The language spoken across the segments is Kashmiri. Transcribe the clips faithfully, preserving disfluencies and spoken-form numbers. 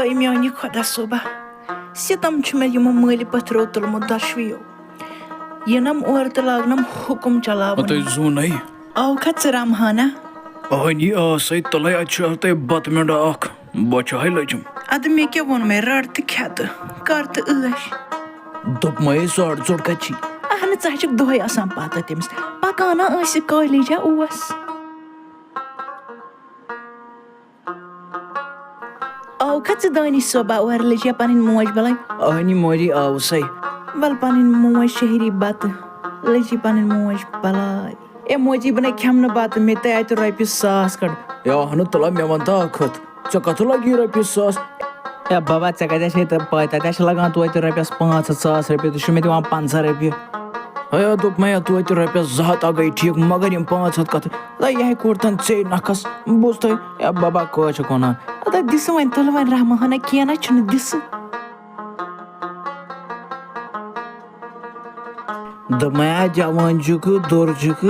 اے میانہِ خۄدا صٲبا، ستم چھُ مےٚ یِمو مٲلۍ پٔتھرو تُلمُت دۄشوٕیو۔ یِنم اورٕ تہٕ لاگنم حُکُم چلاوُن۔ ہتے زوٗنَے۔ آوکھا ژٕ رمہانہ؟ اہنی آسے تلے، اتہِ چھُ ہتے بتہٕ مٮ۪نٛڈا اکھ۔ بۄچھِ ہاے لٔجِم۔ ادٕ مےٚ کیٛاہ ووٚنمے، رَٹ تہٕ کھٮ۪تہٕ، کر تہٕ عٲش۔ دوٚپمَے ساڑ ژوٚٹ کتہِ چھی؟ اہنہٕ، ژٕ ہا چھکھ دۄہے آسان پتہ تٔمِس۔ پکان ہا ٲسِکھ کالیجا اوس۔ آوکھا ژٕ دانش صٲبا اورٕ، لٔجیا پنٕنۍ موج بلاے؟ اہنی موجی آو سَے۔ ول پنٕنۍ موج شہری بتہٕ، لٔجی پنٕنۍ موج بلاے۔ اے موجی، بہٕ نے کھٮ۪مہٕ نہٕ بتہٕ، مےٚ تہِ اتہِ رۄپیہِ ساس کڑ۔ اے اہنہٕ تلا، مےٚ ون تہٕ اکھ ہتھ، ژےٚ کتھٕ لگی رۄپیہِ ساس؟ اے بابا، ژےٚ کتہِ چھے تہٕ پاے، تتہِ چھِ لگان توتہِ رۄپیس پانٛژھ ہتھ، ساس رۄپیہِ، تُہۍ چھِو مےٚ دِوان پنٛژاہ رۄپیہِ۔ ہے، دوٚپ مےٚ، توتہِ رۄپیس زٕ ہتھ اگے ٹھیٖک، مگر یِم پانٛژھ ہتھ کتھٕ، ہے، یہِ ہے کوٚر تن ژے نکھس۔ بوٗز تُہۍ؟ اے بابا، کٲشۍ چھِ ونان۔ ادا دِ سُہ وۄنۍ تُل وۄنۍ رحمانہ، کینٛہہ نہ چھُنہٕ، دِ سُہ۔ دوٚپمَے، آ، جوان چھُکھ، دوٚر چھُکھ۔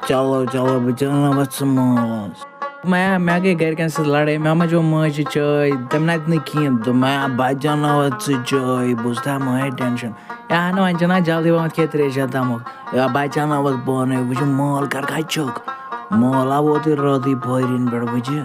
چلو، چلو، بہٕ چلاوَتھ ژٕ مٲلَس۔ دوٚپمَے، آ، مےٚ گٔے گَرِکٮ۪ن سۭتۍ لَڑٲے، مےٚ ما چیوٚو مٲجہِ چاے، تٔمۍ نَتہِ نہٕ کِہیٖنۍ۔ دوٚپمَے، آ، بہٕ چلاوَتھ ژٕ چاے، بوٗزتھا، مہٕ ہے ٹٮ۪نشَن۔ یا نہٕ، وۄنۍ چھِنہ جلدی پَہمَتھ کھےٚ ترٛیشا تَمُک۔ یا بہٕ چلاوَتھ پانَے، وٕچھِ مول کَرکھا چھُکھ۔ مول آو اوترٕ رٲتٕے فٲرِن پٮ۪ٹھ، وٕچھِ۔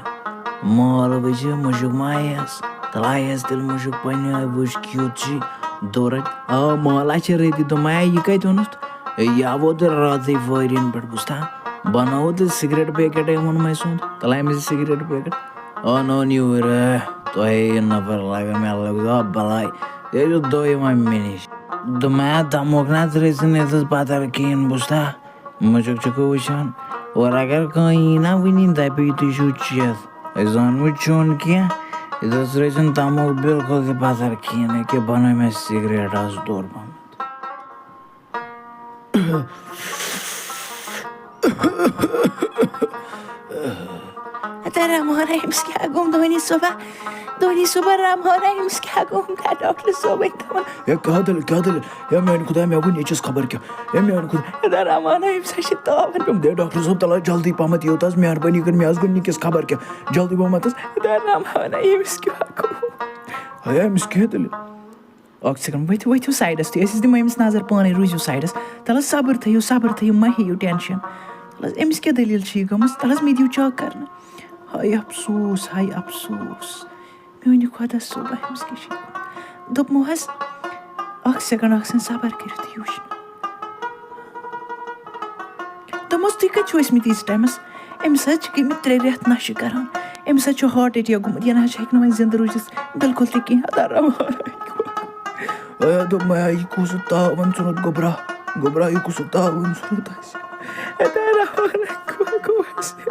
مول وٕچھِ، مُشُک ما آیَس؟ تَلہٕ آیَس تیٚلہِ مُشُک پنٛنہِ آیہِ، وٕچھ کیُتھ چھِ۔ دوٚرَے، آ، مالا چھِ رٔدی، دوٚپمَے، یہِ کَتہِ اوٚنُتھ؟ ہے، یہِ آو اوترٕ راتھٕے فٲرِن پٮ۪ٹھ، بوٗزتھا؟ بَنووُتھ تہٕ سِگریٹ پیکٮ۪ٹَے ووٚنمَے سُنٛد، تَلہٕ أمِس سِگریٹ پیکٮ۪ٹ۔ اوٚن، اوٚن یوٗرۍ، تۄہے یہِ نفر لَگان، مےٚ لَگہِ دۄہ بَلاے۔ یہِ چھُ دۄہ یِوان مےٚ نِش۔ دوٚپمَے، دَموکھ نہ ترٛٲوِتھ ژٕ نہٕ یَتَس پَتھر کِہیٖنۍ، بوٗزتھا؟ مُشُک چھُکھ وٕچھان، اور اگر کانٛہہ یی نا وٕنی دَپی تُہۍ چھِو چٮ۪تھ، أسۍ زانوٕے چون کینٛہہ، ییٚتہِ حظ رٔژھِن تَموکھ بِلکُل تہِ پَتھر کِہیٖنۍ، أکیٛاہ بَنٲو مےٚ سِگریٹ آز دوٚر پَہمَتھ۔ ہتا رحمانہ، أمِس کیٛاہ گوٚم دۄہنی صٲبہ؟ دۄہنی صٲبہ رحمانہ، أمِس کیٛاہ گوٚم؟ کیٛاہ ڈاکٹر صٲبٕنۍ تھاوُن؟ ہے، کیٛاہ دٔلیٖل، کیٛاہ دٔلیٖل؟ ہے، میٛانہِ خۄدایا، مےٚ گوٚو نیٚچِس خبر کیٛاہ۔ ہے، میٛانہِ خۄدایا۔ ہے، ہتا رحمانہ، أمِس ہا چھِ تاوَن پیوٚمُت۔ ہے، ڈاکٹر صٲب، تَلہٕ حظ جلدی پَہمَتھ یِیِو تہٕ حظ، مہربٲنی کٔرِتھ، مےٚ حظ گوٚو نیٚچِس خبر کیٛاہ۔ جلدی پَہمَتھ حظ۔ ہتا رحمانہ، أمِس کیٛاہ گوٚو؟ ہے، أمِس کیٛاہ دٔلیٖل؟ اکھ سیکنڈ، ؤتھِو، ؤتھِو سایڈس تُہۍ، أسۍ دِمو أمِس نظر پانے، روٗزِو سایڈس۔ تَلہٕ حظ صبر تھٲیِو، صبر تھٲیِو، مہ ہیٚیِو ٹینشن۔ تَلہٕ حظ، أمِس کیٛاہ دٔلیٖل چھِ یہِ گٔمٕژ؟ تَلہٕ حظ، مےٚ دِیِو چیک کرنہٕ۔ ہاے افسوس، ہاے افسوس، میٛانہِ خۄدا صٲبہ، أمِس کیٛاہ چھِ یہِ گوٚمُت؟ دوٚپمو حظ، اکھ سیکنڈ، اکھ سیکنڈ، صبر کٔرِو تُہۍ، یہِ وٕچھِو۔ دوٚپمَس، "تُہۍ کَتہِ چھِو ٲسمٕتۍ ییٖتِس ٹایمَس؟ أمِس حظ چھِ گٔمٕتۍ ترٛےٚ رٮ۪تھ نَشہِ کَران۔ أمِس حظ چھُ ہارٹ اٹیک گوٚمُت، یہِ نہ حظ چھِ، ہیٚکہِ نہٕ وۄنۍ زِندٕ روٗزِتھ بِلکُل تہِ کِہیٖنۍ۔" ہتا رحمان۔ اے دوٚپ مےٚ، یہِ کُس تاوَن ژھُنُتھ گوٚبرا؟ گوٚبرا، یہِ کُس تاوَن ژھُنُتھ اَسہِ؟ ہتا رحمان، کُس گوٚو اَسہِ؟